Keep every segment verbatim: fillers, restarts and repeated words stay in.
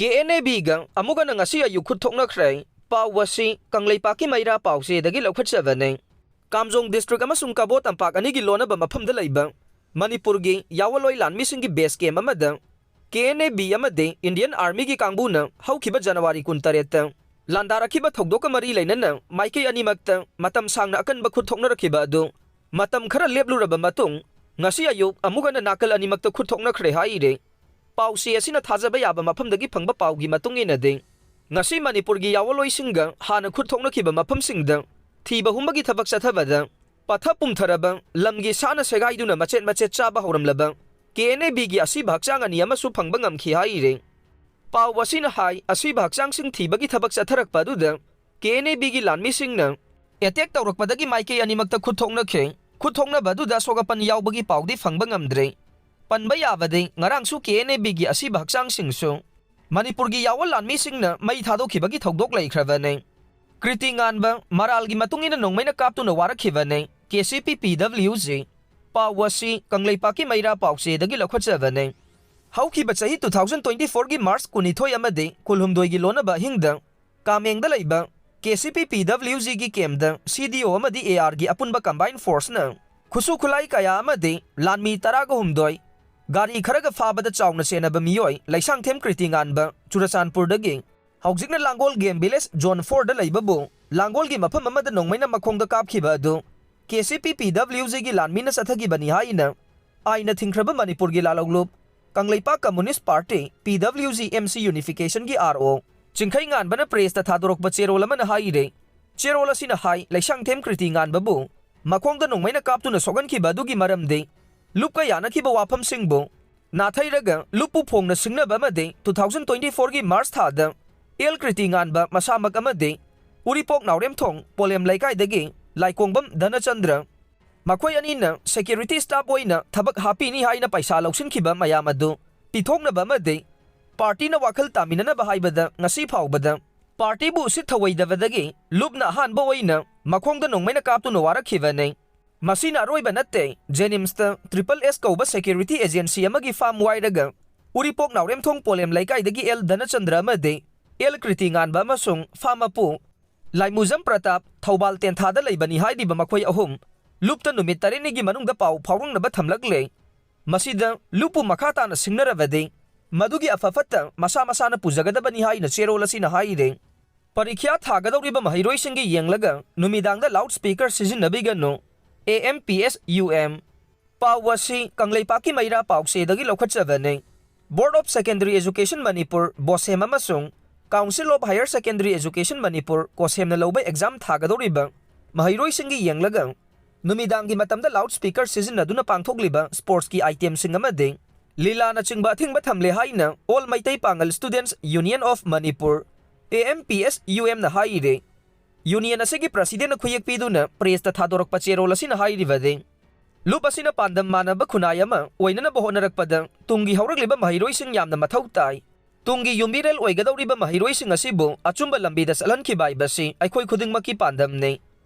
K N A big ꯑꯃꯨꯛ ꯍꯟꯅ ꯉꯁꯤ ꯑꯌꯨꯛ ꯈꯨꯠ ꯊꯣꯛꯅꯈ꯭ꯔꯦ꯫ ꯄꯥꯎ ꯑꯁꯤ ꯀꯪꯂꯩꯄꯥꯛꯀꯤ ꯃꯩꯔꯥ ꯄꯥꯎꯆꯦꯗꯒꯤ ꯂꯧꯈꯠꯆꯕꯅꯤ꯫ ꯀꯥꯝꯖꯣꯡ ꯗꯤꯁꯇ꯭ꯔꯤꯛ ꯑꯃꯁꯨꯡ ꯀꯕꯣ ꯇꯝꯄꯥꯛ ꯑꯅꯤꯒꯤ ꯂꯣꯟꯅꯕ ꯃꯐꯝꯗ ꯂꯩꯕ ꯃꯅꯤꯄꯨꯔꯒꯤ ꯌꯥꯋꯂꯣꯏ ꯂꯥꯟꯃꯤꯁꯤꯡꯒꯤ ꯕꯦꯁ ꯀꯦꯝꯞ ꯑꯃꯗ ꯀꯦ ꯑꯦꯟ ꯑꯦ ꯕꯤ ꯑꯃꯗꯤ ꯏꯟꯗꯤꯌꯟ ꯑꯥꯔꯃꯤꯒꯤ ꯀꯥꯡꯕꯨꯅ ꯍꯧꯈꯤꯕ ꯖꯅꯋꯥꯔꯤ ꯀꯨꯟꯇꯔꯦꯠꯇ ꯂꯥꯟꯗꯥꯔꯛꯈꯤꯕ ꯊꯧꯗꯣꯛꯀ ꯃꯔꯤ ꯂꯩꯅꯅ ꯃꯥꯏꯀꯩ ꯑꯅꯤꯃꯛꯇ ꯃꯇꯝ ꯁꯥꯡꯅ ꯑꯀꯟꯕ ꯈꯨꯠ ꯊꯣꯛꯅꯔꯛꯈꯤꯕ ꯑꯗꯨ ꯃꯇꯝ ꯈꯔ ꯂꯦꯞꯂꯨꯔꯕ ꯃꯇꯨꯡ, ꯉꯁꯤ ꯑꯌꯨꯛ ꯑꯃꯨꯛ ꯍꯟꯅ ꯅꯥꯀꯜ ꯑꯅꯤꯃꯛꯇ ꯈꯨꯠ ꯊꯣꯛꯅꯈ꯭ꯔꯦ ꯍꯥꯏꯔꯤ꯫ ꯄꯥꯎꯆꯦ ꯑꯁꯤꯅ ꯊꯥꯖꯕ ꯌꯥꯕ ꯃꯐꯝꯗꯒꯤ ꯐꯪꯕ ꯄꯥꯎꯒꯤ ꯃꯇꯨꯡ ꯏꯟꯅꯗꯤ, ꯉꯁꯤ ꯃꯅꯤꯄꯨꯔꯒꯤ ꯌꯥꯋꯂꯣꯏꯁꯤꯡꯒ ꯍꯥꯟꯅ ꯈꯨꯠ ꯊꯣꯛꯅꯈꯤꯕ ꯃꯐꯝꯁꯤꯡꯗ ꯊꯤꯕ ꯍꯨꯝꯕꯒꯤ ꯊꯕꯛ ꯆꯠꯊꯕꯗ ꯄꯠꯊ ꯄꯨꯝꯊꯔꯕ ꯂꯝꯒꯤ ꯁꯥꯅ ꯁꯦꯒꯥꯏꯗꯨꯅ ꯃꯆꯦꯠ ꯃꯆꯦꯠ ꯆꯥꯕ ꯍꯧꯔꯝꯂꯕ ꯀꯦ ꯑꯦꯟ ꯑꯦ ꯕꯤꯒꯤ ꯑꯁꯤꯕ ꯍꯛꯆꯥꯡ ꯑꯅꯤ ꯑꯃꯁꯨ ꯐꯪꯕ ꯉꯝꯈꯤ ꯍꯥꯏꯔꯤ꯫ ꯄꯥꯎ ꯑꯁꯤꯅ ꯍꯥꯏ, ꯑꯁꯤꯕ ꯍꯛꯆꯥꯡꯁꯤꯡ ꯊꯤꯕꯒꯤ ꯊꯕꯛ ꯆꯠꯊꯔꯛꯄ ꯑꯗꯨꯗ ꯀꯦ ꯑꯦꯟ ꯑꯦ ꯕꯤꯒꯤ ꯂꯥꯟꯃꯤꯁꯤꯡꯅ ꯑꯦꯇꯦꯛ ꯇꯧꯔꯛꯄꯗꯒꯤ ꯃꯥꯏꯀꯩ ꯑꯅꯤꯃꯛꯇ ꯈꯨꯠ ꯊꯣꯛꯅꯈ꯭ꯔꯦ꯫ ꯈꯨꯠ ꯊꯣꯛꯅꯕ ꯑꯗꯨꯗ ꯑꯁꯣꯛ ꯑꯄꯟ ꯌꯥꯎꯕꯒꯤ ꯄꯥꯎꯗꯤ ꯐꯪꯕ ꯉꯝꯗ꯭ꯔꯦ꯫ ꯄꯟꯕ ꯌꯥꯕꯗꯤ, ꯉꯔꯥꯡꯁꯨ ꯀꯦ ꯑꯦꯟ ꯑꯦ ꯕꯤꯒꯤ ꯑꯁꯤꯕ ꯍꯛꯆꯥꯡꯁꯤꯡꯁꯨ ꯃꯅꯤꯄꯨꯔꯒꯤ ꯌꯥꯋꯜ ꯂꯥꯟꯃꯤꯁꯤꯡꯅ ꯃꯩ ꯊꯥꯗꯣꯛꯈꯤꯕꯒꯤ ꯊꯧꯗꯣꯛ ꯂꯩꯈ꯭ꯔꯕꯅꯤ꯫ ꯀ꯭ꯔꯤꯇꯤ ꯉꯥꯟꯕ ꯃꯔꯥꯜꯒꯤ ꯃꯇꯨꯡ ꯏꯟꯅ ꯅꯣꯡꯃꯩꯅ ꯀꯥꯞꯇꯨꯅ ꯋꯥꯔꯛꯈꯤꯕꯅꯤ꯫ ꯀꯦ ꯁꯤ ꯄꯤ ꯄꯤ ꯗꯕ꯭ꯂꯤꯎ ꯖꯤ꯫ ꯄꯥꯎ ꯑꯁꯤ ꯀꯪꯂꯩꯄꯥꯛꯀꯤ ꯃꯩꯔꯥ ꯄꯥꯎꯆꯦꯗꯒꯤ ꯂꯧꯈꯠꯆꯕꯅꯤ꯫ ꯍꯧꯈꯤꯕ ꯆꯍꯤ two thousand twenty fourꯒꯤ March ꯀꯨꯟꯅꯤꯊꯣꯏ ꯑꯃꯗꯤ ꯀꯨꯟꯍꯨꯝꯗꯣꯏꯒꯤ ꯂꯣꯟꯅꯕ ꯑꯍꯤꯡꯗ ꯀꯥꯃꯦꯡꯗ ꯂꯩꯕ ꯀꯦ ꯁꯤ ꯄꯤ ꯄꯤ ꯗꯕ꯭ꯂꯤꯎ ꯖꯤꯒꯤ ꯀꯦꯝꯞꯇ ꯁꯤ ꯗꯤ ꯑꯣ ꯑꯃꯗꯤ ꯑꯦ ꯑꯥꯔꯒꯤ ꯑꯄꯨꯟꯕ ꯀꯝꯕꯥꯏꯟ ꯐꯣꯔꯁꯅ ꯈꯨꯠꯁꯨ ꯈꯨꯠꯂꯥꯏ ꯀꯌꯥ ꯑꯃꯗꯤ ꯂꯥꯟꯃꯤ ꯇꯔꯥꯒ ꯍꯨꯝꯗꯣꯏ, ꯒꯥꯔꯤ ꯈꯔꯒ ꯐꯥꯕꯗ ꯆꯥꯎꯅ ꯆꯦꯟꯅꯕ ꯃꯤꯑꯣꯏ ꯂꯩꯁꯥꯡꯊꯦꯝ ꯀ꯭ꯔꯤꯇꯤ ꯉꯥꯟꯕ, ꯆꯨꯔꯆꯥꯟꯄꯨꯔꯗꯒꯤ ꯍꯧꯖꯤꯛꯅ ꯂꯥꯡꯒꯣꯜ ꯒꯦꯝ ꯚꯤꯂꯦꯖ ꯖꯣꯟ ꯐꯣꯔꯗ ꯂꯩꯕꯕꯨ ꯂꯥꯡꯒꯣꯜꯒꯤ ꯃꯐꯝ ꯑꯃꯗ ꯅꯣꯡꯃꯩꯅ ꯃꯈꯣꯡꯗ ꯀꯥꯞꯈꯤꯕ ꯑꯗꯨ ꯀꯦ ꯁꯤ ꯄꯤ ꯄꯤ ꯗꯕ꯭ꯂꯤꯎ ꯖꯤꯒꯤ ꯂꯥꯟꯃꯤꯅ ꯆꯠꯊꯈꯤꯕꯅꯤ ꯍꯥꯏꯅ ꯑꯥꯏꯟꯅ ꯊꯤꯡꯈ꯭ꯔꯕ ꯃꯅꯤꯄꯨꯔꯒꯤ ꯂꯥꯂꯧꯂꯨꯞ, Kangleipak communist party, P W G M C ꯌꯨꯅꯤꯐꯤꯀꯦꯁꯟꯒꯤ ꯑꯥꯔ ꯑꯣ ꯆꯤꯡꯈꯩ ꯉꯥꯟꯕꯅ ꯄ꯭ꯔꯦꯁꯇ ꯊꯥꯗꯣꯔꯛꯄ ꯆꯦꯔꯣꯜ ꯑꯃꯅ ꯍꯥꯏꯔꯤ꯫ ꯆꯦꯔꯣꯜ ꯑꯁꯤꯅ ꯍꯥꯏ, ꯂꯩꯁꯥꯡꯊꯦꯝ ꯀ꯭ꯔꯤꯇꯤ ꯉꯥꯟꯕꯕꯨ ꯃꯈꯣꯡꯗ ꯅꯣꯡꯃꯩꯅ ꯀꯥꯞꯇꯨꯅ ꯁꯣꯛꯍꯟꯈꯤꯕ ꯑꯗꯨꯒꯤ ꯃꯔꯝꯗꯤ ꯂꯨꯞꯀ ꯌꯥꯅꯈꯤꯕ ꯋꯥꯐꯝꯁꯤꯡꯕꯨ ꯅꯥꯊꯩꯔꯒ ꯂꯨꯞꯄꯨ ꯐꯣꯡꯅ ꯁꯤꯡꯅꯕ ꯑꯃꯗꯤ two thousand twenty fourꯒꯤ March ꯊꯥꯗ ꯑꯦꯜ ꯀ꯭ꯔꯤꯇꯤ ꯉꯥꯟꯕ ꯃꯁꯥꯃꯛ ꯑꯃꯗꯤ ꯎꯔꯤꯄꯣꯛ ꯅꯥꯎꯔꯦꯝꯊꯣꯡ ꯄꯣꯂꯦꯝ ꯂꯩꯀꯥꯏꯗꯒꯤ ꯂꯥꯏꯀꯣꯡꯕꯝ ꯙꯅꯆꯟꯗ꯭ꯔ, ꯃꯈꯣꯏ ꯑꯅꯤꯅ ꯁꯦꯀ꯭ꯌꯨꯔꯤꯇꯤ ꯁ꯭ꯇꯥꯐ ꯑꯣꯏꯅ ꯊꯕꯛ ꯍꯥꯞꯄꯤꯅꯤ ꯍꯥꯏꯅ ꯄꯩꯁꯥ ꯂꯧꯁꯤꯟꯈꯤꯕ ꯃꯌꯥꯝ ꯑꯗꯨ ꯄꯤꯊꯣꯛꯅꯕ ꯑꯃꯗꯤ ꯄꯥꯔꯇꯤꯅ ꯋꯥꯈꯜ ꯇꯥꯃꯤꯟꯅꯅꯕ ꯍꯥꯏꯕꯗ ꯉꯁꯤ ꯐꯥꯎꯕꯗ ꯄꯥꯔꯇꯤꯕꯨ ꯎꯁꯤꯠ ꯊꯧꯑꯣꯏꯗꯕꯗꯒꯤ ꯂꯨꯞꯅ ꯑꯍꯥꯟꯕ ꯑꯣꯏꯅ ꯃꯈꯣꯡꯗ ꯅꯣꯡꯃꯩꯅ ꯀꯥꯞꯇꯨꯅ ꯋꯥꯔꯛꯈꯤꯕꯅꯤ꯫ ꯃꯁꯤꯅ ꯑꯔꯣꯏꯕ ꯅꯠꯇꯦ꯫ ꯖꯦꯅꯤꯝꯁꯇ ꯇ꯭ꯔꯤꯄꯜ ꯑꯦꯁ ꯀꯧꯕ ꯁꯦꯀ꯭ꯌꯨꯔꯤꯇꯤ ꯑꯦꯖꯦꯟꯁꯤ ꯑꯃꯒꯤ ꯐꯥꯝ ꯋꯥꯏꯔꯒ ꯎꯔꯤꯄꯣꯛ ꯅꯥꯎꯔꯦꯝꯊꯣꯡ ꯄꯣꯂꯦꯝ ꯂꯩꯀꯥꯏꯗꯒꯤ ꯑꯦꯜ ꯙꯅꯆꯟꯗ꯭ꯔ ꯑꯃꯗꯤ ꯑꯦꯜ ꯀ꯭ꯔꯤꯇꯤ ꯉꯥꯟꯕ ꯑꯃꯁꯨꯡ ꯐꯥ ꯃꯄꯨ ꯂꯥꯏꯃꯨꯖꯝ ꯄ꯭ꯔꯇꯥꯞ ꯊꯧꯕꯥꯜ ꯇꯦꯟꯊꯥꯗ ꯂꯩꯕꯅꯤ ꯍꯥꯏꯔꯤꯕ ꯃꯈꯣꯏ ꯑꯍꯨꯝ ꯂꯨꯞꯇ ꯅꯨꯃꯤꯠ ꯇꯔꯦꯠꯅꯤꯒꯤ ꯃꯅꯨꯡꯗ ꯄꯥꯎ ꯐꯥꯎꯔꯛꯅꯕ ꯊꯝꯂꯛꯂꯦ꯫ ꯃꯁꯤꯗ ꯂꯨꯞꯄꯨ ꯃꯈꯥ ꯇꯥꯅ ꯁꯤꯡꯅꯔꯕꯗꯤ ꯃꯗꯨꯒꯤ ꯑꯐ ꯐꯠꯇ ꯃꯁꯥ ꯃꯁꯥꯅ ꯄꯨꯖꯒꯗꯕꯅꯤ ꯍꯥꯏꯅ ꯆꯦꯔꯣꯜ ꯑꯁꯤꯅ ꯍꯥꯏꯔꯤ꯫ ꯄꯔꯤꯈ꯭ꯌꯥ ꯊꯥꯒꯗꯧꯔꯤꯕ ꯃꯍꯩꯔꯣꯏꯁꯤꯡꯒꯤ ꯌꯦꯡꯂꯒ ꯅꯨꯃꯤꯗꯥꯡꯗ ꯂꯥꯎꯠ ꯁ꯭ꯄꯤꯀꯔ ꯁꯤꯖꯤꯟꯅꯕꯤꯒꯅꯨ, A M P S U M. ꯄꯥꯎ ꯑꯁꯤ ꯀꯪꯂꯩꯄꯥꯛꯀꯤ ꯃꯩꯔꯥ ꯄꯥꯎꯆꯦꯗꯒꯤ ꯂꯧꯈꯠꯆꯕꯅꯤ꯫ Board of Secondary Education Manipur, ꯕꯣꯁꯦꯝ, ꯑꯃꯁꯨꯡ Council of Higher Secondary Education Manipur, ꯀꯣꯁꯦꯝꯅ ꯂꯧꯕ ꯑꯦꯛꯖꯥꯝ ꯊꯥꯒꯗꯧꯔꯤꯕ ꯃꯍꯩꯔꯣꯏꯁꯤꯡꯒꯤ ꯌꯦꯡꯂꯒ ꯅꯨꯃꯤꯗꯥꯡꯒꯤ ꯃꯇꯝꯗ ꯂꯥꯎꯠ ꯁ꯭ꯄꯤꯀꯔ ꯁꯤꯖꯤꯟꯅꯗꯨꯅ ꯄꯥꯡꯊꯣꯛꯂꯤꯕ ꯁ꯭ꯄꯣꯔꯠꯁꯀꯤ ꯑꯥꯏꯇꯦꯝꯁꯤꯡ ꯑꯃꯗꯤ ꯂꯤꯂꯥꯅꯆꯤꯡꯕ ꯑꯊꯤꯡꯕ ꯊꯝꯂꯦ ꯍꯥꯏꯅ All Meitei Pangal Students Union of Manipur, A M P S U ꯑꯦꯝꯅ ꯍꯥꯏꯔꯤ꯫ ꯌꯨꯅꯤꯌꯟ ꯑꯁꯤꯒꯤ ꯄ꯭ꯔꯁꯤꯗꯦꯟꯅ ꯈꯨꯌꯦꯛ ꯄꯤꯗꯨꯅ ꯄ꯭ꯔꯦꯁꯇ ꯊꯥꯗꯣꯔꯛꯄ ꯆꯦꯔꯣꯜ ꯑꯁꯤꯅ ꯍꯥꯏꯔꯤꯕꯗꯤ, ꯂꯨꯞ ꯑꯁꯤꯅ ꯄꯥꯟꯗꯝ ꯃꯥꯟꯅꯕ ꯈꯨꯟꯅꯥꯏ ꯑꯃ ꯑꯣꯏꯅꯅꯕ ꯍꯣꯠꯅꯔꯛꯄꯗ ꯇꯨꯡꯒꯤ ꯍꯧꯔꯛꯂꯤꯕ ꯃꯍꯩꯔꯣꯏꯁꯤꯡ ꯌꯥꯝꯅ ꯃꯊꯧ ꯇꯥꯏ꯫ ꯇꯨꯡꯒꯤ ꯌꯨꯝꯕꯤꯔꯦꯜ ꯑꯣꯏꯒꯗꯧꯔꯤꯕ ꯃꯍꯩꯔꯣꯏꯁꯤꯡ ꯑꯁꯤꯕꯨ ꯑꯆꯨꯝꯕ ꯂꯝꯕꯤꯗ ꯆꯠꯍꯟꯈꯤꯕ ꯍꯥꯏꯕꯁꯤ ꯑꯩꯈꯣꯏ ꯈꯨꯗꯤꯡꯃꯛꯀꯤ ꯄꯥꯟꯗꯝꯅꯤ꯫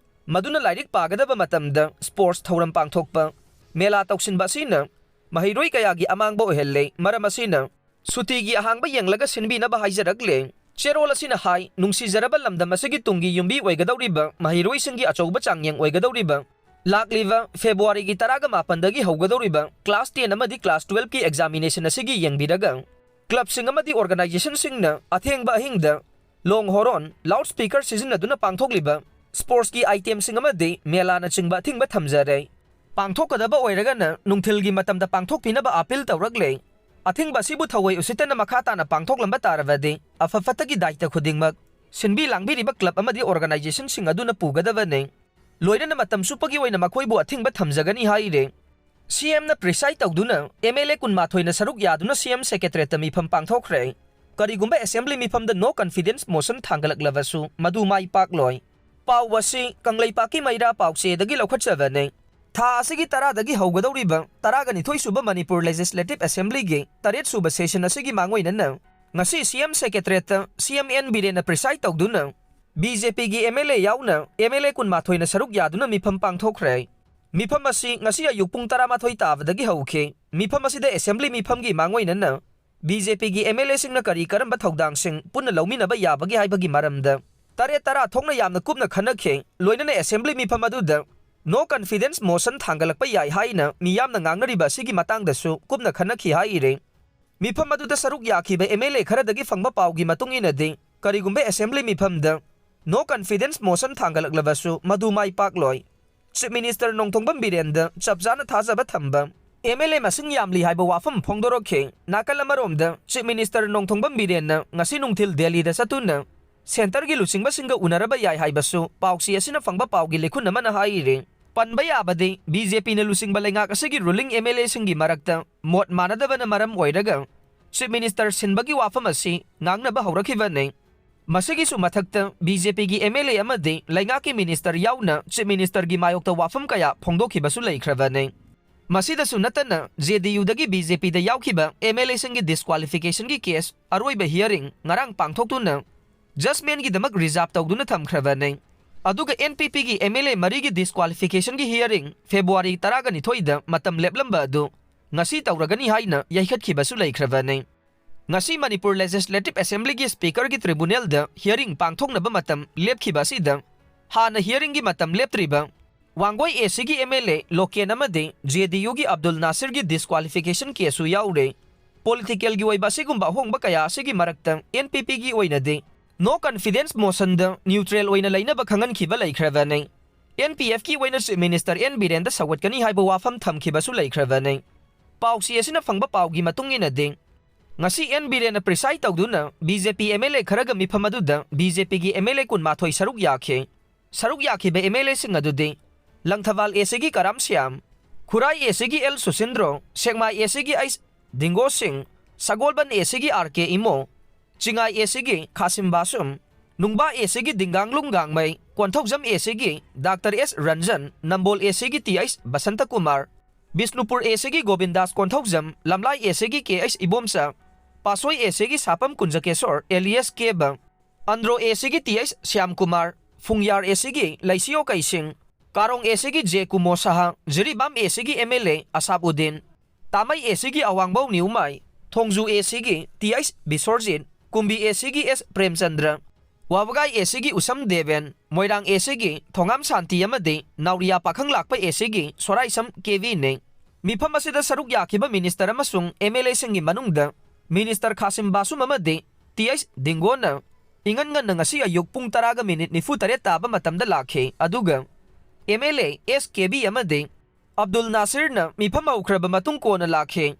ꯃꯗꯨꯅ ꯂꯥꯏꯔꯤꯛ ꯄꯥꯒꯗꯕ ꯃꯇꯝꯗ ꯁ꯭ꯄꯣꯔꯠꯁ ꯊꯧꯔꯝ ꯄꯥꯡꯊꯣꯛꯄ, ꯃꯦꯂꯥ ꯇꯧꯁꯤꯟꯕ ꯑꯁꯤꯅ ꯃꯍꯩꯔꯣꯏ ꯀꯌꯥꯒꯤ ꯑꯃꯥꯡꯕ ꯑꯣꯏꯍꯜꯂꯦ꯫ ꯃꯔꯝ ꯑꯁꯤꯅ ꯁꯨꯇꯤꯒꯤ ꯑꯍꯥꯡꯕ ꯌꯦꯡꯂꯒ ꯁꯤꯟꯕꯤꯅꯕ ꯍꯥꯏꯖꯔꯛꯂꯦ꯫ ꯆꯦꯔꯣꯜ ꯑꯁꯤꯅ ꯍꯥꯏ, ꯅꯨꯡꯁꯤꯖꯔꯕ ꯂꯝꯗꯝ ꯑꯁꯤꯒꯤ ꯇꯨꯡꯒꯤ ꯌꯨꯝꯕꯤ ꯑꯣꯏꯒꯗꯧꯔꯤꯕ ꯃꯍꯩꯔꯣꯏꯁꯤꯡꯒꯤ ꯑꯆꯧꯕ ꯆꯥꯡꯌꯦꯡ ꯑꯣꯏꯒꯗꯧꯔꯤꯕ ꯂꯥꯛꯂꯤꯕ ꯐꯦꯕ꯭ꯔꯨꯋꯥꯔꯤꯒꯤ ꯇꯔꯥꯒ ꯃꯥꯄꯟꯗꯒꯤ ꯍꯧꯒꯗꯧꯔꯤꯕ ꯀ꯭ꯂꯥꯁ ꯇꯦꯟ ꯑꯃꯗꯤ ꯀ꯭ꯂꯥꯁ ꯇꯨꯋꯦꯜꯐꯀꯤ ꯑꯦꯛꯖꯥꯃꯤꯅꯦꯁꯟ ꯑꯁꯤꯒꯤ ꯌꯦꯡꯕꯤꯔꯒ ꯀ꯭ꯂꯕꯁꯤꯡ ꯑꯃꯗꯤ ꯑꯣꯔꯒꯅꯥꯏꯖꯦꯁꯟꯁꯤꯡꯅ ꯑꯊꯦꯡꯕ ꯑꯍꯤꯡꯗ ꯂꯣꯡ ꯍꯣꯔꯣꯟ, ꯂꯥꯎꯠ ꯁ꯭ꯄꯤꯀꯔ ꯁꯤꯖꯤꯟꯅꯗꯨꯅ ꯄꯥꯡꯊꯣꯛꯂꯤꯕ ꯁ꯭ꯄꯣꯔꯠꯁꯀꯤ ꯑꯥꯏꯇꯦꯝꯁꯤꯡ ꯑꯃꯗꯤ ꯃꯦꯂꯥꯅꯆꯤꯡꯕ ꯑꯊꯤꯡꯕ ꯊꯝꯖꯔꯦ꯫ ꯄꯥꯡꯊꯣꯛꯀꯗꯕ ꯑꯣꯏꯔꯒꯅ ꯅꯨꯡꯊꯤꯜꯒꯤ ꯃꯇꯝꯗ ꯄꯥꯡꯊꯣꯛꯄꯤꯅꯕ ꯑꯥꯄꯤꯜ ꯇꯧꯔꯛꯂꯦ꯫ ꯑꯊꯤꯡꯕ ꯑꯁꯤꯕꯨ ꯊꯧꯑꯣꯏ ꯎꯁꯤꯠꯇꯅ ꯃꯈꯥ ꯇꯥꯅ ꯄꯥꯡꯊꯣꯛꯂꯝꯕ ꯇꯥꯔꯕꯗꯤ ꯑꯐ ꯐꯠꯇꯒꯤ ꯗꯥꯏꯇ ꯈꯨꯗꯤꯡꯃꯛ ꯁꯤꯟꯕꯤ ꯂꯥꯡꯕꯤꯔꯤꯕ ꯀ꯭ꯂꯕ ꯑꯃꯗꯤ ꯑꯣꯔꯒꯅꯥꯏꯖꯦꯁꯟꯁꯤꯡ ꯑꯗꯨꯅ ꯄꯨꯒꯗꯕꯅꯤ꯫ ꯂꯣꯏꯅꯅ ꯃꯇꯝ ꯆꯨꯞꯄꯒꯤ ꯑꯣꯏꯅ ꯃꯈꯣꯏꯕꯨ ꯑꯊꯤꯡꯕ ꯊꯝꯖꯒꯅꯤ ꯍꯥꯏꯔꯦ꯫ ꯁꯤ ꯑꯦꯝꯅ ꯄ꯭ꯔꯤꯁꯥꯏꯗ ꯇꯧꯗꯨꯅ ꯑꯦꯝ ꯑꯦꯜ ꯑꯦ ꯀꯨꯟꯃꯥꯊꯣꯏꯅ ꯁꯔꯨꯛ ꯌꯥꯗꯨꯅ ꯁꯤ ꯑꯦꯝ ꯁꯦꯀ꯭ꯔꯦꯇꯔꯤꯌꯦꯠꯇ ꯃꯤꯐꯝ ꯄꯥꯡꯊꯣꯛꯈ꯭ꯔꯦ꯫ ꯀꯔꯤꯒꯨꯝꯕ ꯑꯦꯁꯦꯝꯕ꯭ꯂꯤ ꯃꯤꯐꯝꯗ ꯅꯣ ꯀꯟꯐꯤꯗꯦꯟꯁ ꯃꯣꯁꯟ ꯊꯥꯡꯒꯠꯂꯛꯂꯕꯁꯨ ꯃꯗꯨ ꯃꯥꯏ ꯄꯥꯛꯂꯣꯏ꯫ ꯄꯥꯎ ꯑꯁꯤ ꯀꯪꯂꯩꯄꯥꯛꯀꯤ ꯃꯩꯔꯥ ꯄꯥꯎꯆꯦꯗꯒꯤ ꯂꯧꯈꯠꯆꯕꯅꯤ꯫ ꯊꯥ ꯑꯁꯤꯒꯤ ꯇꯔꯥꯗꯒꯤ ꯍꯧꯒꯗꯧꯔꯤꯕ ꯇꯔꯥꯒ ꯅꯤꯊꯣꯏ ꯁꯨꯕ ꯃꯅꯤꯄꯨꯔ ꯂꯦꯖꯤꯁꯂꯦꯇꯤꯚ ꯑꯦꯁꯦꯝꯕ꯭ꯂꯤꯒꯤ ꯇꯔꯦꯠ ꯁꯨꯕ ꯁꯦꯁꯟ ꯑꯁꯤꯒꯤ ꯃꯥꯡꯑꯣꯏꯅꯅ ꯉꯁꯤ ꯁꯤ ꯑꯦꯝ ꯁꯦꯀ꯭ꯔꯦꯇꯔꯤꯌꯦꯠꯇ ꯁꯤ ꯑꯦꯝ ꯑꯦꯟ ꯕꯤꯔꯦꯟꯅ ꯄ꯭ꯔꯤꯁꯥꯏꯗ ꯇꯧꯗꯨꯅ ꯕꯤ ꯖꯦ ꯄꯤꯒꯤ ꯑꯦꯝ ꯑꯦꯜ ꯑꯦ ꯌꯥꯎꯅ ꯑꯦꯝ ꯑꯦꯜ ꯑꯦ ꯀꯨꯟꯃꯥꯊꯣꯏꯅ ꯁꯔꯨꯛ ꯌꯥꯗꯨꯅ ꯃꯤꯐꯝ ꯄꯥꯡꯊꯣꯛꯈ꯭ꯔꯦ꯫ ꯃꯤꯐꯝ ꯑꯁꯤ ꯉꯁꯤ ꯑꯌꯨꯛ ꯄꯨꯡ ꯇꯔꯥꯃꯥꯊꯣꯏ ꯇꯥꯕꯗꯒꯤ ꯍꯧꯈꯤ꯫ ꯃꯤꯐꯝ ꯑꯁꯤꯗ ꯑꯦꯁꯦꯝꯕ꯭ꯂꯤ ꯃꯤꯐꯝꯒꯤ ꯃꯥꯡꯑꯣꯏꯅꯅ ꯕꯤ ꯖꯦ ꯄꯤꯒꯤ ꯑꯦꯝ ꯑꯦꯜ ꯑꯦꯁꯤꯡꯅ ꯀꯔꯤ ꯀꯔꯝꯕ ꯊꯧꯗꯥꯡꯁꯤꯡ ꯄꯨꯟꯅ ꯂꯧꯃꯤꯟꯅꯕ ꯌꯥꯕꯒꯦ ꯍꯥꯏꯕꯒꯤ ꯃꯔꯝꯗ ꯇꯔꯦꯠ ꯇꯔꯥ ꯊꯣꯛꯅ ꯌꯥꯝꯅ ꯀꯨꯞꯅ ꯈꯟꯅꯈꯤ꯫ ꯂꯣꯏꯅꯅ ꯑꯦꯁꯦꯝꯕ꯭ꯂꯤ ꯃꯤꯐꯝ ꯑꯗꯨꯗ ꯅꯣ ꯀꯟꯐꯤꯗꯦꯟꯁ ꯃꯣꯁꯟ ꯊꯥꯡꯒꯠꯂꯛꯄ ꯌꯥꯏ ꯍꯥꯏꯅ ꯃꯤꯌꯥꯝꯅ ꯉꯥꯡꯅꯔꯤꯕ ꯑꯁꯤꯒꯤ ꯃꯇꯥꯡꯗꯁꯨ ꯀꯨꯞꯅ ꯈꯟꯅꯈꯤ ꯍꯥꯏꯔꯤ꯫ ꯃꯤꯐꯝ ꯑꯗꯨꯗ ꯁꯔꯨꯛ ꯌꯥꯈꯤꯕ ꯑꯦꯝ ꯑꯦꯜ ꯑꯦ ꯈꯔꯗꯒꯤ ꯐꯪꯕ ꯄꯥꯎꯒꯤ ꯃꯇꯨꯡ ꯏꯟꯅꯗꯤ, ꯀꯔꯤꯒꯨꯝꯕ ꯑꯦꯁꯦꯝꯕ꯭ꯂꯤ ꯃꯤꯐꯝꯗ ꯅꯣ ꯀꯟꯐꯤꯗꯦꯟꯁ ꯃꯣꯁꯟ ꯊꯥꯡꯒꯠꯂꯛꯂꯕꯁꯨ ꯃꯗꯨ ꯃꯥꯏ ꯄꯥꯛꯂꯣꯏ꯫ ꯆꯤꯐ ꯃꯤꯅꯤꯁꯇꯔ ꯅꯣꯡꯊꯣꯡꯕꯝ ꯕꯤꯔꯦꯟꯗ ꯆꯞ ꯆꯥꯅ ꯊꯥꯖꯕ ꯊꯝꯕ ꯑꯦꯝ ꯑꯦꯜ ꯑꯦ ꯃꯁꯤꯡ ꯌꯥꯝꯂꯤ ꯍꯥꯏꯕ ꯋꯥꯐꯝ ꯐꯣꯡꯗꯣꯔꯛꯈꯤ꯫ ꯅꯥꯀꯜ ꯑꯃꯔꯣꯝꯗ, ꯆꯤꯐ ꯃꯤꯅꯤꯁꯇꯔ ꯅꯣꯡꯊꯣꯡꯕꯝ ꯕꯤꯔꯦꯟꯅ ꯉꯁꯤ ꯅꯨꯡꯊꯤꯜ ꯗꯦꯜꯂꯤꯗ ꯆꯠꯇꯨꯅ ꯁꯦꯟꯇꯔꯒꯤ ꯂꯨꯆꯤꯡꯕꯁꯤꯡꯒ ꯎꯅꯔꯕ ꯌꯥꯏ ꯍꯥꯏꯕꯁꯨ ꯄꯥꯎꯆꯦ ꯑꯁꯤꯅ ꯐꯪꯕ ꯄꯥꯎꯒꯤ ꯂꯤꯈꯨꯟ ꯑꯃꯅ ꯍꯥꯏꯔꯤ꯫ ꯄꯟꯕ ꯌꯥꯕꯗꯤ, ꯕꯤ ꯖꯦ ꯄꯤꯅ ꯂꯨꯆꯤꯡꯕ ꯂꯩꯉꯥꯛ ꯑꯁꯤꯒꯤ ꯔꯨꯂꯤꯡ ꯑꯦꯝ ꯑꯦꯜ ꯑꯦꯁꯤꯡꯒꯤ ꯃꯔꯛꯇ ꯃꯣꯠ ꯃꯥꯟꯅꯗꯕꯅ ꯃꯔꯝ ꯑꯣꯏꯔꯒ ꯆꯤꯐ ꯃꯤꯅꯤꯁꯇꯔ ꯁꯤꯟꯕꯒꯤ ꯋꯥꯐꯝ ꯑꯁꯤ ꯉꯥꯡꯅꯕ ꯍꯧꯔꯛꯈꯤꯕꯅꯤ꯫ ꯃꯁꯤꯒꯤꯁꯨ ꯃꯊꯛꯇ, ꯕꯤ ꯖꯦ ꯄꯤꯒꯤ ꯑꯦꯝ ꯑꯦꯜ ꯑꯦ ꯑꯃꯗꯤ ꯂꯩꯉꯥꯛꯀꯤ ꯃꯤꯅꯤꯁꯇꯔ ꯌꯥꯎꯅ ꯆꯤꯐ ꯃꯤꯅꯤꯁꯇꯔꯒꯤ ꯃꯥꯌꯣꯛꯇ ꯋꯥꯐꯝ ꯀꯌꯥ ꯐꯣꯡꯗꯣꯛꯈꯤꯕꯁꯨ ꯂꯩꯈ꯭ꯔꯕꯅꯤ꯫ ꯃꯁꯤꯗꯁꯨ ꯅꯠꯇꯅ, ꯖꯦ ꯗꯤ ꯌꯨꯗꯒꯤ ꯕꯤ ꯖꯦ ꯄꯤꯗ ꯌꯥꯎꯈꯤꯕ ꯑꯦꯝ ꯑꯦꯜ ꯑꯦꯁꯤꯡꯒꯤ ꯗꯤꯁꯀ꯭ꯋꯥꯂꯤꯐꯤꯀꯦꯁꯟꯒꯤ ꯀꯦꯁ ꯑꯔꯣꯏꯕ ꯍꯤꯌꯔꯤꯡ ꯉꯔꯥꯡ ꯄꯥꯡꯊꯣꯛꯇꯨꯅ ꯖꯖꯃꯦꯟꯒꯤꯗꯃꯛ ꯔꯤꯖꯥꯔꯚ ꯇꯧꯗꯨꯅ ꯊꯝꯈ꯭ꯔꯕꯅꯤ꯫ ꯑꯗꯨꯒ ꯑꯦꯟ ꯄꯤ ꯄꯤꯒꯤ ꯑꯦꯝ ꯑꯦꯜ ꯑꯦ ꯃꯔꯤꯒꯤ ꯗꯤꯁꯀ꯭ꯋꯥꯂꯤꯐꯤꯀꯦꯁꯟꯒꯤ ꯍꯤꯌꯔꯤꯡ ꯐꯦꯕ꯭ꯔꯨꯋꯥꯔꯤ ꯇꯔꯥꯒ ꯅꯤꯊꯣꯏꯗ ꯃꯇꯝ ꯂꯦꯞꯂꯝꯕ ꯑꯗꯨ ꯉꯁꯤ ꯇꯧꯔꯒꯅꯤ ꯍꯥꯏꯅ ꯌꯩꯈꯠꯈꯤꯕꯁꯨ ꯂꯩꯈ꯭ꯔꯕꯅꯤ꯫ ꯉꯁꯤ ꯃꯅꯤꯄꯨꯔ ꯂꯦꯖꯤꯁꯂꯦꯇꯤꯚ ꯑꯦꯁꯦꯝꯕ꯭ꯂꯤꯒꯤ ꯁ꯭ꯄꯤꯀꯔꯒꯤ ꯇ꯭ꯔꯤꯕꯨꯅꯦꯜꯗ ꯍꯤꯌꯔꯤꯡ ꯄꯥꯡꯊꯣꯛꯅꯕ ꯃꯇꯝ ꯂꯦꯞꯈꯤꯕ ꯑꯁꯤꯗ ꯍꯥꯟꯅ ꯍꯤꯌꯔꯤꯡꯒꯤ ꯃꯇꯝ ꯂꯦꯞꯇ꯭ꯔꯤꯕ ꯋꯥꯡꯒꯣꯏ ꯑꯦ ꯁꯤꯒꯤ ꯑꯦꯝ ꯑꯦꯜ ꯑꯦ ꯂꯣꯀꯦꯟ ꯑꯃꯗꯤ ꯖꯦ ꯗꯤ ꯌꯨꯒꯤ ꯑꯕꯗꯨꯜ ꯅꯥꯁꯤꯔꯒꯤ ꯗꯤꯁꯀ꯭ꯋꯥꯂꯤꯐꯤꯀꯦꯁꯟ ꯀꯦꯁꯁꯨ ꯌꯥꯎꯔꯦ꯫ ꯄꯣꯂꯤꯇꯤꯀꯦꯜꯒꯤ ꯑꯣꯏꯕ ꯑꯁꯤꯒꯨꯝꯕ ꯑꯍꯣꯡꯕ ꯀꯌꯥ ꯑꯁꯤꯒꯤ ꯃꯔꯛꯇ ꯑꯦꯟ ꯄꯤ ꯄꯤꯒꯤ ꯑꯣꯏꯅꯗꯤ ꯅꯣ ꯀꯟꯐꯤꯗꯦꯟꯁ ꯃꯣꯁꯟꯗ ꯅ꯭ꯌꯨꯇ꯭ꯔꯦꯜ ꯑꯣꯏꯅ ꯂꯩꯅꯕ ꯈꯪꯍꯟꯈꯤꯕ ꯂꯩꯈ꯭ꯔꯕꯅꯤ꯫ ꯑꯦꯟ ꯄꯤ ꯑꯦꯐꯀꯤ ꯑꯣꯏꯅ ꯆꯤꯐ ꯃꯤꯅꯤꯁꯇꯔ ꯑꯦꯟ ꯕꯤꯔꯦꯟꯗ ꯁꯧꯒꯠꯀꯅꯤ ꯍꯥꯏꯕ ꯋꯥꯐꯝ ꯊꯝꯈꯤꯕꯁꯨ ꯂꯩꯈ꯭ꯔꯕꯅꯤ꯫ ꯄꯥꯎꯆꯦ ꯑꯁꯤꯅ ꯐꯪꯕ ꯄꯥꯎꯒꯤ ꯃꯇꯨꯡ ꯏꯟꯅꯗꯤ, ꯉꯁꯤ ꯑꯦꯟ ꯕꯤꯔꯦꯟꯅ ꯄ꯭ꯔꯤꯁꯥꯏꯗ ꯇꯧꯗꯨꯅ B J P M L A ꯈꯔꯒ ꯃꯤꯐꯝ ꯑꯗꯨꯗ ꯕꯤ ꯖꯦ ꯄꯤꯒꯤ ꯑꯦꯝ ꯑꯦꯜ ꯑꯦ ꯀꯨꯟꯃꯥꯊꯣꯏ ꯁꯔꯨꯛ ꯌꯥꯈꯤ꯫ ꯁꯔꯨꯛ ꯌꯥꯈꯤꯕ ꯑꯦꯝ ꯑꯦꯜ ꯑꯦꯁꯤꯡ ꯑꯗꯨꯗꯤ ꯂꯪꯊꯕꯥꯜ ꯑꯦ ꯁꯤꯒꯤ ꯀꯔꯥꯝ ꯁ꯭ꯌꯥꯝ, ꯈꯨꯔꯥꯏ ꯑꯦ ꯁꯤꯒꯤ ꯑꯦꯜ ꯁꯨꯁꯤꯟꯗ꯭ꯔꯣ, ꯁꯦꯛꯃꯥꯏ ꯑꯦ ꯁꯤꯒꯤ ꯑꯩꯁ ꯗꯤꯡꯒꯣ ꯁꯤꯡ, ꯁꯒꯣꯜꯕꯟ ꯑꯦ ꯁꯤꯒꯤ ꯑꯥꯔ ꯀꯦ ꯏꯃꯣ, ꯆꯤꯡꯉꯥꯏ ꯑꯦ ꯁꯤꯒꯤ ꯈꯥꯁꯤꯝ ꯕꯥꯁꯨꯝ, ꯅꯨꯡꯕꯥ ꯑꯦ ꯁꯤꯒꯤ ꯗꯤꯡꯒꯥꯡꯂꯨꯡ ꯒꯥꯡꯃꯩ, ꯀꯣꯟꯊꯧꯖꯝ ꯑꯦ ꯁꯤꯒꯤ ꯗꯥꯛꯇꯔ ꯑꯦꯁ ꯔꯟꯖꯟ, ꯅꯝꯕꯣꯜ ꯑꯦ ꯁꯤꯒꯤ ꯇꯤ ꯑꯩꯁ ꯕꯁꯟꯇ ꯀꯨꯃꯥꯔ, ꯕꯤꯁꯅꯨꯄꯨꯔ ꯑꯦ ꯁꯤꯒꯤ ꯒꯣꯕꯤꯟꯗꯥꯁ ꯀꯣꯟꯊꯧꯖꯝ, ꯂꯝꯂꯥꯏ ꯑꯦ ꯁꯤꯒꯤ ꯀꯦ ꯑꯩꯁ ꯏꯕꯣꯝꯆꯥ, ꯄꯥꯁꯣꯏ ꯑꯦ ꯁꯤꯒꯤ ꯁꯥꯄꯝ ꯀꯨꯟꯖꯀꯦꯁꯣꯔ ꯑꯦꯂꯤꯌꯥꯁ ꯀꯦꯕ, ꯑꯟꯗ꯭ꯔꯣ ꯑꯦ ꯁꯤꯒꯤ ꯇꯤ ꯑꯩꯁ ꯁ꯭ꯌꯥꯝꯀꯨꯃꯥꯔ, ꯐꯨꯡꯌꯥꯔ ꯑꯦ ꯁꯤꯒꯤ ꯂꯩꯁꯤꯌꯣ ꯀꯩꯁꯤꯡ, ꯀꯥꯔꯣꯡ ꯑꯦ ꯁꯤꯒꯤ ꯖꯦ ꯀꯨꯃꯣ ꯁꯍꯥ, ꯖꯤꯔꯤꯕꯥꯝ ꯑꯦ ꯁꯤꯒꯤ ꯑꯦꯝ ꯑꯦꯜ ꯑꯦ ꯑꯁꯥꯕ ꯎꯗꯤꯟ, ꯇꯥꯃꯩ ꯑꯦ ꯁꯤꯒꯤ ꯑꯋꯥꯡꯕꯧ ꯅ꯭ꯌꯨꯃꯥꯏ, ꯊꯣꯡꯖꯨ ꯑꯦ ꯁꯤꯒꯤ ꯇꯤ ꯑꯩꯆ ꯕꯤꯁꯣꯔꯖꯤꯠ, ꯀꯨꯝꯕꯤ ꯑꯦ ꯁꯤꯒꯤ ꯑꯦꯁ ꯄ꯭ꯔꯦꯝꯆꯟꯗ꯭ꯔ, ꯋꯥꯕꯒꯥꯏ ꯑꯦ ꯁꯤꯒꯤ ꯎꯁꯝ ꯗꯦꯕꯦꯟ, ꯃꯣꯏꯔꯥꯡ ꯑꯦ ꯁꯤꯒꯤ ꯊꯣꯉꯥꯝ ꯁꯥꯟꯇꯤ ꯑꯃꯗꯤ ꯅꯥꯎꯔꯤꯌꯥ ꯄꯥꯈꯪ ꯂꯥꯛꯄ ꯑꯦ ꯁꯤꯒꯤ ꯁꯣꯔꯥꯏꯁꯝ ꯀꯦ ꯕꯤꯅꯤ꯫ ꯃꯤꯐꯝ ꯑꯁꯤꯗ ꯁꯔꯨꯛ ꯌꯥꯈꯤꯕ ꯃꯤꯅꯤꯁꯇꯔ ꯑꯃꯁꯨꯡ ꯑꯦꯝ ꯑꯦꯜ ꯑꯦꯁꯤꯡꯒꯤ ꯃꯅꯨꯡꯗ ꯃꯤꯅꯤꯁꯇꯔ ꯈꯥꯁꯤꯝ ꯕꯥꯁꯨꯝ ꯑꯃꯗꯤ ꯇꯤ ꯑꯩꯆ ꯗꯤꯡꯒꯣꯅ ꯏꯉꯟ ꯉꯟꯅ ꯉꯁꯤ ꯑꯌꯨꯛ ꯄꯨꯡ ꯇꯔꯥꯒ ꯃꯤꯅꯤꯠ ꯅꯤꯐꯨ ꯇꯔꯦꯠ ꯇꯥꯕ ꯃꯇꯝꯗ ꯂꯥꯛꯈꯤ, ꯑꯗꯨꯒ M L A S K B ꯑꯃꯗꯤ ꯑꯕꯗꯨꯜ ꯅꯥꯁꯤꯔꯅ ꯃꯤꯐꯝ ꯍꯧꯈ꯭ꯔꯕ ꯃꯇꯨꯡ ꯀꯣꯟꯅ ꯂꯥꯛꯈꯤ꯫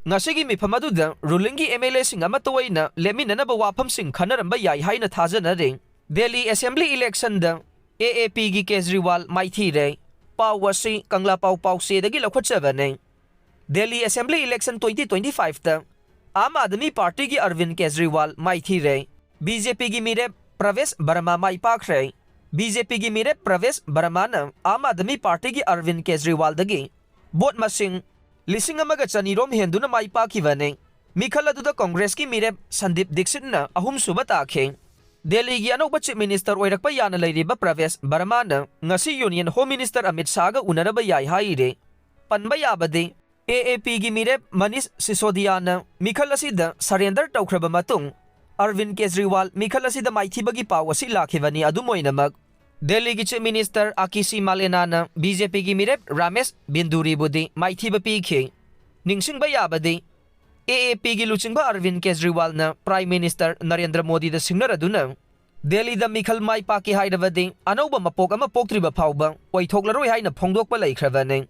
ꯉꯁꯤꯒꯤ ꯃꯤꯐꯝ ꯑꯗꯨꯗ ꯔꯨꯂꯤꯡꯒꯤ ꯑꯦꯝ ꯑꯦꯜ ꯑꯦꯁꯤꯡ ꯑꯃꯠꯇ ꯑꯣꯏꯅ ꯂꯦꯞꯃꯤꯟꯅꯅꯕ ꯋꯥꯐꯝꯁꯤꯡ ꯈꯟꯅꯔꯝꯕ ꯌꯥꯏ ꯍꯥꯏꯅ ꯊꯥꯖꯅꯔꯤ꯫ ꯗꯦꯜꯂꯤ ꯑꯦꯁꯦꯝꯕ꯭ꯂꯤ ꯏꯂꯦꯛꯁꯟꯗ ꯑꯦ ꯑꯦ ꯄꯤꯒꯤ ꯀꯦꯖꯔꯤꯋꯥꯜ ꯃꯥꯏꯊꯤꯔꯦ꯫ ꯄꯥꯎ ꯑꯁꯤ ꯀꯪꯂꯥ ꯄꯥꯎ ꯄꯥꯎꯆꯦꯗꯒꯤ ꯂꯧꯈꯠꯆꯕꯅꯤ꯫ Delhi assembly election twenty twenty five Aam Aadmi ꯄꯥꯔꯇꯤꯒꯤ ꯑꯔꯕꯤꯟ ꯀꯦꯖꯔꯤꯋꯥꯜ ꯃꯥꯏꯊꯤꯔꯦ꯫ ꯕꯤ ꯖꯦ ꯄꯤꯒꯤ ꯃꯤꯔꯦꯞ ꯄ꯭ꯔꯚꯦꯁ ꯕꯔꯃꯥ ꯃꯥꯏ ꯄꯥꯛꯈ꯭ꯔꯦ꯫ ꯕꯤ ꯖꯦ ꯄꯤꯒꯤ ꯃꯤꯔꯦꯞ ꯄ꯭ꯔꯚꯦꯁ ꯕꯔꯃꯥꯅ ꯑꯥꯝ ꯑꯥꯗꯃꯤ ꯄꯥꯔꯇꯤꯒꯤ ꯑꯔꯕꯤꯟ ꯀꯦꯖꯔꯤꯋꯥꯜꯗꯒꯤ ꯚꯣꯠ ꯃꯁꯤꯡ ꯂꯤꯁꯤꯡ ꯑꯃꯒ ꯆꯅꯤꯔꯣꯝ ꯍꯦꯟꯗꯨꯅ ꯃꯥꯏ ꯄꯥꯛꯈꯤꯕꯅꯤ꯫ ꯃꯤꯈꯜ ꯑꯗꯨꯗ ꯀꯣꯡꯒ꯭ꯔꯦꯁꯀꯤ ꯃꯤꯔꯦꯞ ꯁꯟꯗꯤꯞ ꯗꯤꯛꯁꯤꯠꯅ ꯑꯍꯨꯝꯁꯨꯕ ꯇꯥꯈꯤ꯫ ꯗꯦꯜꯂꯤꯒꯤ ꯑꯅꯧꯕ ꯆꯤꯐ ꯃꯤꯅꯤꯁꯇꯔ ꯑꯣꯏꯔꯛꯄ ꯌꯥꯅ ꯂꯩꯔꯤꯕ ꯄ꯭ꯔꯚꯦꯁ ꯕꯔꯃꯥꯅ ꯉꯁꯤ ꯌꯨꯅꯤꯌꯟ ꯍꯣꯝ ꯃꯤꯅꯤꯁꯇꯔ ꯑꯃꯤꯠ ꯁꯥꯍꯒ ꯎꯅꯔꯕ ꯌꯥꯏ ꯍꯥꯏꯔꯤ꯫ ꯄꯟꯕ ꯌꯥꯕꯗꯤ, ꯑꯦ ꯑꯦ ꯄꯤꯒꯤ ꯃꯤꯔꯦꯞ ꯃꯅꯤꯁ ꯁꯤꯁꯣꯗꯤꯌꯥꯅ ꯃꯤꯈꯜ ꯑꯁꯤꯗ ꯁꯔꯦꯟꯗꯔ ꯇꯧꯈ꯭ꯔꯕ ꯃꯇꯨꯡ, ꯑꯔꯕꯤꯟ ꯀꯦꯖꯔꯤꯋꯥꯜ ꯃꯤꯈꯜ ꯑꯁꯤꯗ ꯃꯥꯏꯊꯤꯕꯒꯤ ꯄꯥꯎ ꯑꯁꯤ ꯂꯥꯛꯈꯤꯕꯅꯤ꯫ ꯑꯗꯨꯝ ꯑꯣꯏꯅꯃꯛ, ꯗꯦꯜꯂꯤꯒꯤ ꯆꯤꯐ ꯃꯤꯅꯤꯁꯇꯔ ꯑꯥ ꯀꯦ ꯁꯤ ꯃꯥꯂꯦꯅꯥꯅ ꯕꯤ ꯖꯦ ꯄꯤꯒꯤ ꯃꯤꯔꯦꯞ ꯔꯥꯃꯦꯁ ꯕꯤꯟꯗꯨꯔꯤꯕꯨꯗꯤ ꯃꯥꯏꯊꯤꯕ ꯄꯤꯈꯤ꯫ ꯅꯤꯡꯁꯤꯡꯕ ꯌꯥꯕꯗꯤ, ꯑꯦ ꯑꯦ ꯄꯤꯒꯤ ꯂꯨꯆꯤꯡꯕ ꯑꯔꯕꯤꯟ ꯀꯦꯖꯔꯤꯋꯥꯜꯅ ꯄ꯭ꯔꯥꯏꯝ ꯃꯤꯅꯤꯁꯇꯔ ꯅꯔꯦꯟꯗ꯭ꯔ ꯃꯣꯗꯤꯗ ꯁꯤꯡꯅꯔꯗꯨꯅ ꯗꯦꯜꯂꯤꯗ ꯃꯤꯈꯜ ꯃꯥꯏ ꯄꯥꯛꯀꯦ ꯍꯥꯏꯔꯕꯗꯤ ꯑꯅꯧꯕ ꯃꯄꯣꯛ ꯑꯃ ꯄꯣꯛꯇ꯭ꯔꯤꯕ ꯐꯥꯎꯕ ꯑꯣꯏꯊꯣꯛꯂꯔꯣꯏ ꯍꯥꯏꯅ ꯐꯣꯡꯗꯣꯛꯄ ꯂꯩꯈ꯭ꯔꯕꯅꯤ꯫